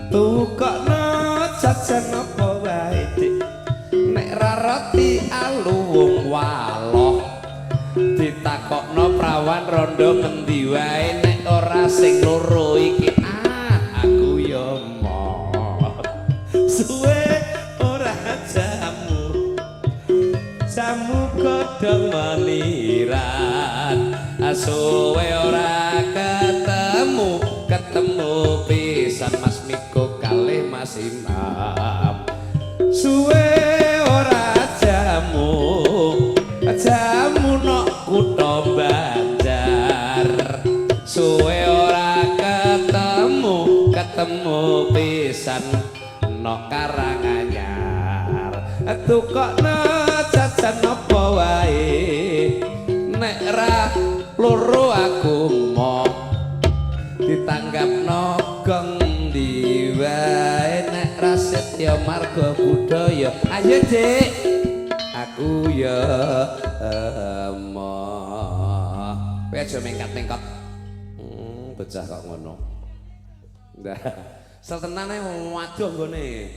Tukokno jajan apa wae, Dik, nek ra roti alu wong waloh. Ditakokno prawan rondo ngendi wae, nek ora sing loro iki, ah, aku ya moh. Suwe ora jamu, jamu godhong meniran. Suwe ora ketemu, ketemu pisan Mas Miko kalih Mas Imam. Suwe ora jamu, jamu nok kutha Banjar. Suwe ora ketemu, ketemu pisan nok Karanganyar. Tukokno jajan apa wae, nek ra loro aku moh. Ditanggapno gong ndi wae, nek ra setya marga budaya. Ayo, Dik, aku ya emoh. Kowe aja mengkat-mengkot. Bocah kok ngono. Nah, sel tenane waduh nggone.